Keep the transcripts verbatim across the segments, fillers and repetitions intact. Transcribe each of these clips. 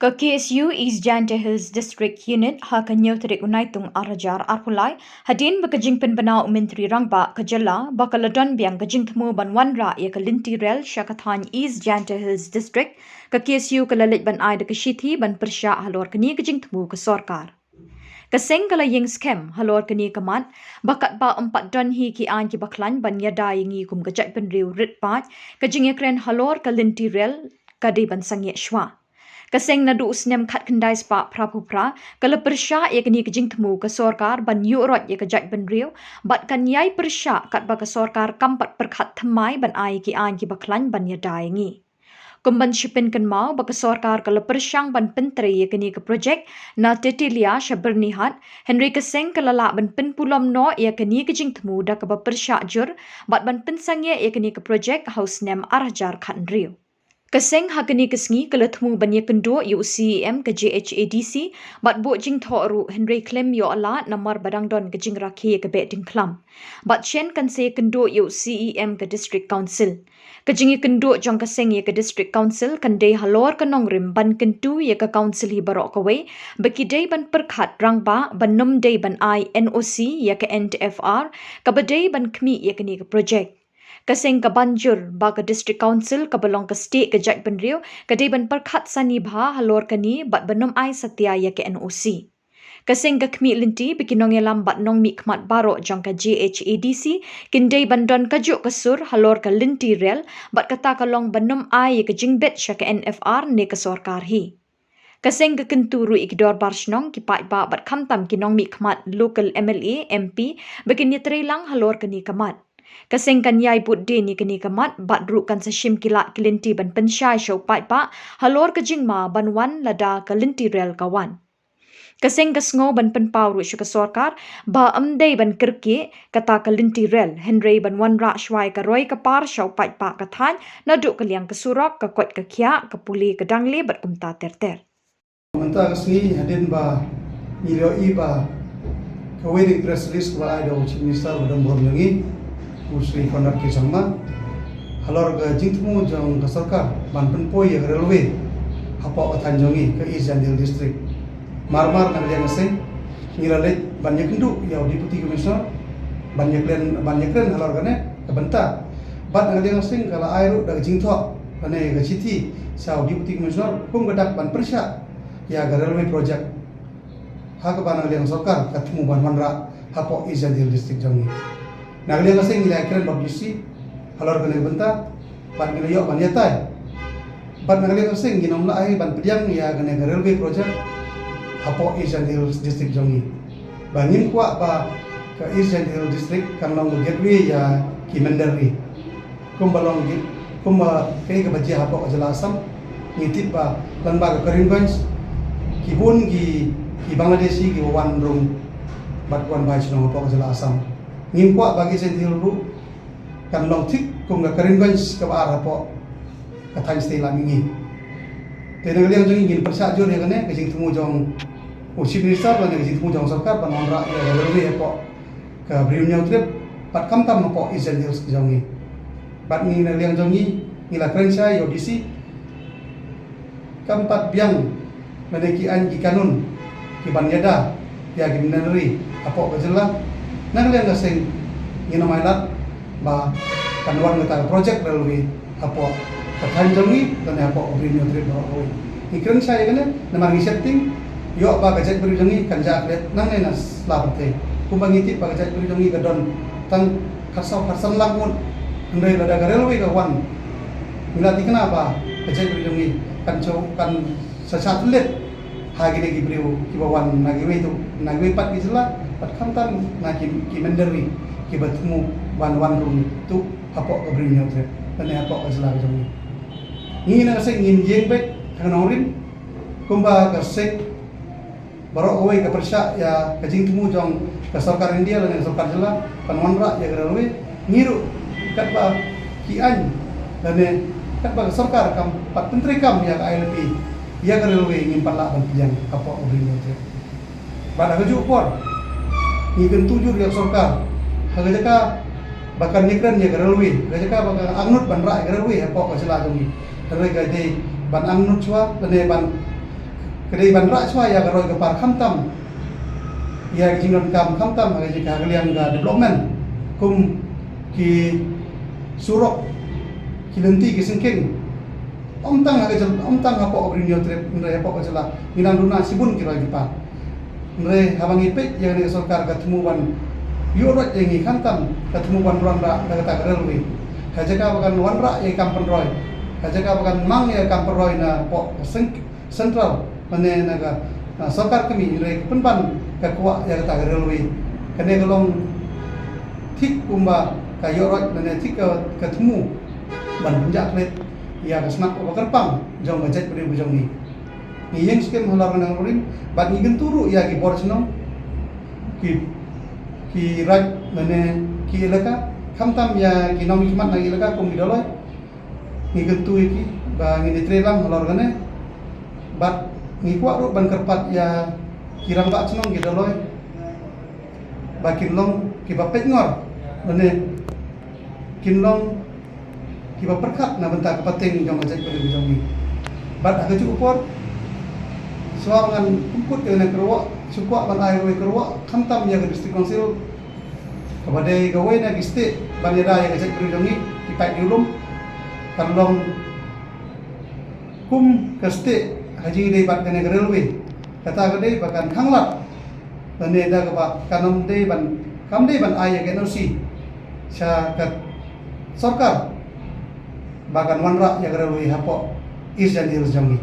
Ka K S U East Jaintia Hills District Unit ha ka hynñiew tarik u Naitung ar hajar arphew lai, hadien ba ka jingpynbna u Myntri Rangbah ka jylla ba ka la don biang ka jingthmu ban wanrah ïa ka lynti rel sha ka thaiñ East Jaintia Hills District, ka K S U ka la leit ban ai da ka shithi ban pyrshah halor kane ka jingthmu ka sorkar. Ka seng ka la ïeng skhem halor kane ka mat ba katba ym pat don hi ki aiñ kiba khlaiñ ban ïada ïa ngi kum ka jaitbynriew rit paid, ka jingïakren halor ka lynti rel ka dei ban sangeh shuwa. Ka seng naduh u snem khatkhyndai spah phraphew phra ka la pyrshah ïa kane ka jingthmu ka sorkar ban ïuh roit ïa ka jaitbynriew, bad kan ïai pyrshah katba ka sorkar kam pat pyrkhat thymmai ban ai ïa ki aiñ kiba khlaiñ ban ïada ïa ngi. Kum ban shu pynkynmaw ba ka sorkar ka la pyrshang ban pyntrei ïa kane ka projek na Tetilia sha Byrnihat, hynrei ka seng ka la lah ban pynpulom noh ïa kane ka jingthmu da kaba pyrshah jur bad ban pynsangeh ïa kane ka projek ha u snem ar hajar khathynriew. Ka seng ha kane ka sngi ka la thmu ban ïakynduh ïa u C E M ka J H A D C bad buh jingthoh ruh, hynrei khlem ïoh lad namar ba dang don ka jingrakhe ka Behdeiñkhlam. Bad shen kan sa ïakynduh ïa u C E M ka District Council. Ka jingïakynduh jong ka seng ïa ka District Council kan dei halor ka nongrim ban kyntu ïa ka Council hi baroh kawei ba ki dei ban pyrkhat rangbah ban ym dei ban ai N O C ïa ka N D F R kaba dei ban khmih ïa kane ka projek. Ka seng ka ban jur ba ka District Council kaba long ka stieh ka jaitbynriew ka dei ban pyrkhat sani bha halor kane bad ban ym ai satia ïa ka N O C. Ka seng ka khmih lynti ba ki nongïalam bad nongmihkhmat baroh jong ka J H A D C kin dei ban don kajuh ka sur halor ka lynti rel, bad kata ka long ban ym ai ïa ka jingbit sha ka N F R ne ka sorkar hi. Ka seng ka kyntu ruh ïa ki dorbar shnong, ki paidbah bad khamtam ki nongmihkhmat local M L A, M P ba kin ïatreilang halor kane ka mat. Ka seng kan ïai bud dien ïa kane ka mat bad ruh kan sa shim ki lad ki lynti ban pynshai sha u paidbah halor ka jingma ban wan lada ka lynti rel ka wan. Ka seng ka sngew ban pynpaw ruh sha ka sorkar ba ym dei ban kyrkieh kata ka lynti rel, hynrei ban wanrah shuwa ïa ka roi ka par sha u paidbah ka thaiñ, naduh ka liang ka surok, ka koit ka khiah, ka pule ka dangle bad kumta ter ter. Mynta ka sngi hadien ba ngi ïohi ba kawei na ki press release kaba la ai da u Chief Minister ba don burom jong ngi, u Shri Conrad K Sangma, halor ka jingthmu jong ka sorkar ban pynpoi ïa ka railway hapoh ka thaiñ jong ngi ka East Jaintia Hills District. Mar mar na ka liang ka seng ngi la leit ban ïakynduh ïa u Deputy Commissioner ban ïakren, ban ïakren halor kane ka bynta. Bad na ka liang ka seng ka la ai ruh da ka jingthoh lane ka shithi sha u Deputy Commissioner kum ka dak ban pyrshah ïa ka railway project ha kaba na ka liang sorkar ka thmu ban wanrah hapoh East Jaintia Hills District jong ngi. Na ka liang ka seng ngi la ïakren bad D C halor kane ka bynta bad ngi la ïoh ban ïatai. Bad na ka liang ka seng ngin ym lah hi ban pdiang ïa kane ka railway project hapoh East Jaintia Hills District jong ngi. Ba ngim kwah ba ka East Jaintia Hills District kan long ka gateway ïa ki mynder ri. Kumba long ki, kumba kaei kaba jia hapoh ka jylla Assam, ngi tip ba lyngba ka Karimganj ki bun ki, ki Bangladeshi kiba wan rung bad wan bai shnong hapoh ka jylla Assam. Ngim kwah ba ka East Jaintia Hills ruh kan long thik kum ka Karimganj kaba ar hapoh ka thaiñ shatei lam mihngi. Te na ka liang jong ngi ngin pyrshah jur ïa kane ka jingthmu jong u Chief Minister lane ka jingthmu jong sorkar ban wanrah ïa ka railway hapoh ka Bri Hynñiewtrep bad khamtam hapoh East Jaintia Hills jong ngi. Bad ngi na ka liang jong ngi ngi la kren shai ïa u D C kam pat biang lane ki aiñ ki kanun ki ban ïada ïa ki mynder ri hapoh ka jylla. Na ka liang ka seng ngin ym ailad ba kan wan kata ka project railway hapoh ka thaiñ jong ngi lane hapoh ka Bri Hynñiewtrep baroh kawei. Ngi kren shai ïa kane namar ngi sheptieng ïoh ba ka jaitbynriew jong ngi kan jah klet nangne na sla pyrthei. Kumba ngi tip ba ka jaitbynriew jong ngi ka don tang khatsaw khatsan lak ngut, hynrei lada ka railway ka wan ngi la thikna ba ka jaitbynriew jong ngi kan shu, kan sa shah thylliej ha kine ki briew kiba wan na kiwei tu, na kiwei pat ki jylla, bad khamtam na ki, ki mynder ri kiba thmu ban wan rung tu hapoh ka Bri Hynñiewtrep lane hapoh ka jylla ka jong ngi. Ngi na ka seng ngin ïeng beit ha ka nongrim kumba ka seng baroh kawei ka pyrshah ïa ka jingthmu jong ka sorkar India lane ka sorkar jylla ban wanrah ïa ka railway. Ngi ruh katba ki aiñ lane katba ka sorkar kam pat pyntreikam ïa ka I L P ïa ka railway ngim pat lah ban pdiang hapoh ka Bri Hynñiewtrep. Bad ha kajuh por ngi kyntu jur ïa ka sorkar ha ka jaka ba kan ïakren ïa ka railway, ha ka jaka ba ka angnud ban rah ïa ka railway hapoh ka jylla jong ngi. Hynrei ka dei ban angnud shuwa lane ban Ka dei ban rah shuwa ïa ka roi ka par khamtam ïa ka jingdonkam khamtam ha ka jingkha ka liang ka development, kum ki surok, ki lynti ki syngkien. Ym tang ha ka jylla, ym tang hapoh Ri Hynñiewtrep, hynrei hapoh ka jylla ngi nang duna shibun ki roi ki par. Hynrei haba ngi peit ïa kane ka sorkar ka thmu ban ïuh roit ïa ngi khamtam, ka thmu ban wanrah da kata ka railway. Ha jaka ba kan wanrah ïa ka kam pynroi, ha jaka ba kan mang ïa ka kam pynroi napoh ka seng central, lane na ka, ah, sorkar kmie, hynrei ka pynban ka kwah ïa kata ka railway. Kane ka long thik kumba ka ïuh roit lane thik ka, ka thmu ban pynjah klet ïa ka shnat kaba kyrpang jong ka jaitbynriew ka jong ngi. Ngi ïeng skhem halor kane ka rim bad ngi kyntu ruh ïa ki bor shnong, ki, ki raid lane ki elaka, khamtam ïa ki nongmihkhmat na ki elaka kum ki Dolloi. Ngi kyntu ïa ki ba ngin ïatrei lang halor kane. Bad ngi kwah ruh ban kyrpad ïa ki rangbah shnong ki Dolloi ba kin long kiba peit ngor lane kin long kiba pyrkhat na bynta ka pateng jong ka jaitbynriew jong ngi. Bad ha kajuh ka por, shuwa ngan pynkut ïa kane ka kyrwoh, shu kwah ban ai kawei ka kyrwoh khamtam ïa ka District Council, kaba dei kawei na ki state ban ïada ïa ka jaitbynriew jong ngi, ki paid riewlum. Kan long kum ka state ha jingïadei bad kane ka railway. Kata ka dei ba kan khanglad lane da kaba kan ym dei ban, kam dei ban ai ïa ka N O C sha ka sorkar ba kan wanrah ïa ka railway hapoh East Jaintia Hills jong ngi.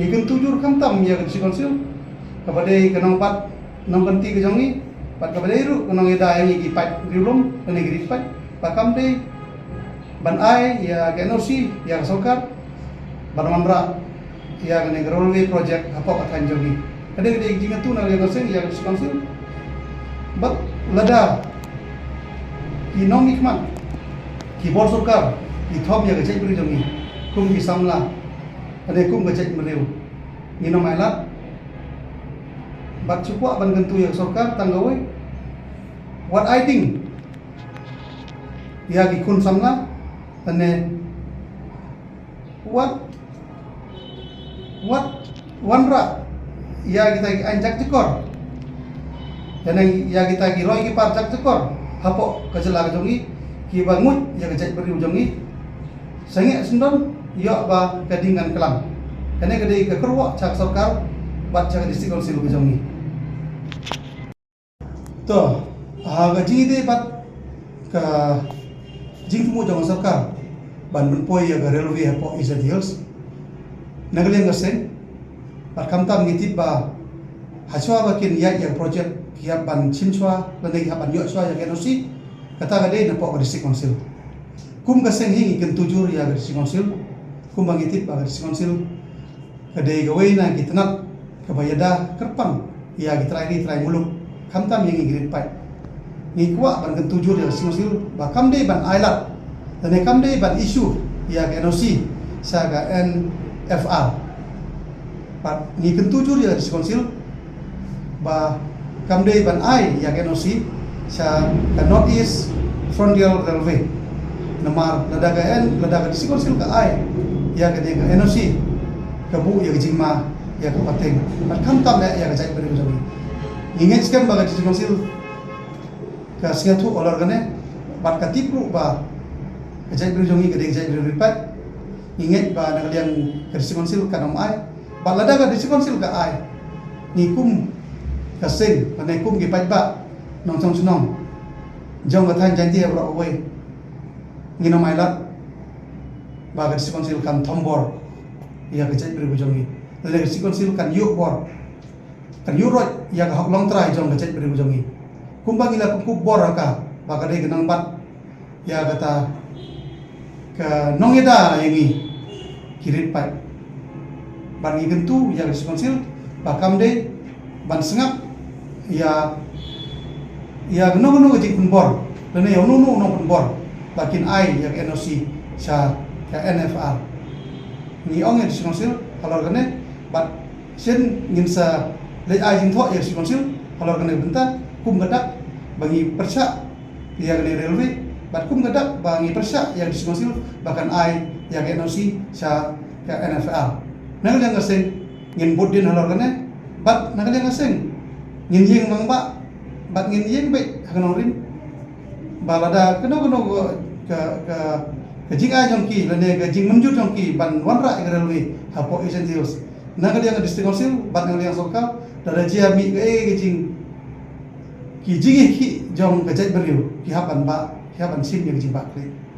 Ngi kyntu jur khamtam ïa ka District Council, kaba dei ka nongbat nongkynti ka jong ngi, bad kaba dei ruh ka nongïada ïa ngi ki paid riewlum lane ki riewpaid, ba kam dei ban ai ïa ka N O C ïa ka sorkar ban wanrah ïa kane ka railway project hapoh ka thaiñ jong ngi. Ka dei, ka dei ka jingïathuh na ka liang ka seng ïa ka District Council. Bad lada ki nongmihkhmat, ki bor sorkar, ki thom ïa ka jaitbynriew jong ngi kum ki samla, lane kum ka jaitbynriew, ngin ym ailad. Bad shu kwah ban kyntu ïa ka sorkar tang kawei, wat ai ding ïa ki khun samla, lane wat, wat wanrah ïa kita ki aiñ jakjakor, lane ïa kita ki roi ki par jakjakor hapoh ka jylla ka jong ngi, kiba nguid ïa ka jaitbynriew jong ngi. Sangeh syndon ïoh ba ka ding kan klam. Kane ka dei ka kyrwoh sha ka sorkar bad sha ka District Council ka jong ngi. To, ha ka jingïadei bad ka jingthmu jong ka sorkar ban pynpoi ïa ka railway hapoh East Jaintia Hills, na ka liang ka seng, bad khamtam ngi tip ba ha shuwa ba kin ïaid ïa ka project ki hap ban shim shuwa lane ki hap ban ïoh shuwa ïa ka N O C, kata ka dei napoh ka District Council. Kum ka seng hi ngi kyntu jur ïa ka District Council, kumba ngi tip ba ka District Council ka dei kawei na ki tnat kaba ïada kyrpang ïa ki trai ri trai muluk, khamtam ïa ngi ki riewpaid. Ngi kwah ban kyntu jur ïa ka District Council ba kam dei ban ailad lane kam dei ban issue ïa ka N O C sha ka N F R. Bad ngi kyntu jur ïa ka District Council ba kam dei ban ai ïa ka N O C sha ka North East Frontier Railway. Namar lada ka N, lada ka District Council ka ai ïa kane ka N O C, ka buh ïa ka jingma ïa ka pateng, bad khamtam eh ïa ka jaitbynriew jong ngi. Ngi ngeit skhem ba ka District Council ka sngewthuh halor kane, bad ka tip ruh ba ka jaitbynriew jong ngi ka dei ka jaitbynriew riewpaid. Ngi ngeit ba na ka liang ka District Council kan ym ai. Bad lada ka District Council ka ai, ngi kum ka seng lane kum ki paidbah nongshong shnong jong ka thaiñ Jaintia baroh kawei, ngin ym ailad ba ka District Council kan thombor ïa ka jaitbynriew jong ngi, lane ka District Council kan ïuh bor, kan ïuh roit ïa ka hok longtrai jong ka jaitbynriew jong ngi. Kumba ngi la pynkup bor ha ka ba ka dei ka nongbat ïa kata ka nongïada ïa ngi ki riewpaid. Bad ngi kyntu ïa ka District Council ba kam dei ban sngap ïa, ïa kano kano ka jingpynbor lane ïa uno uno u nongpynbor ba kin ai ïa ka N O C sha ka N F R. Ngi ong ïa ka District Council halor kane, bad shen ngin sa leit ai jingthoh ïa ka District Council halor kane ka bynta, kum ka dak ba ngi pyrshah ïa kane ka railway, bad kum ka dak ba ngi pyrshah ïa ka District Council ba kan ai ïa ka N O C sha ka N F R. Na ka liang ka seng, Ngin bud dien halor kane, bad na ka liang ka seng ngin ïeng mangbah, bad ngin ïeng beit ha ka nongrim. Ba lada kano kano ka, ka, ka, ka jingai jong ki lane ka jingmynjur jong ki ban wanrah ïa ka railway hapoh East Jaintia Hills, na ka liang ka District Council bad na ka liang sorkar, lada jia mih kaei ka jing, ki jingïakhih jong ka jaitbynriew, ki hap ban bah, ki hap ban shim ïa ka jingbahkhlieh.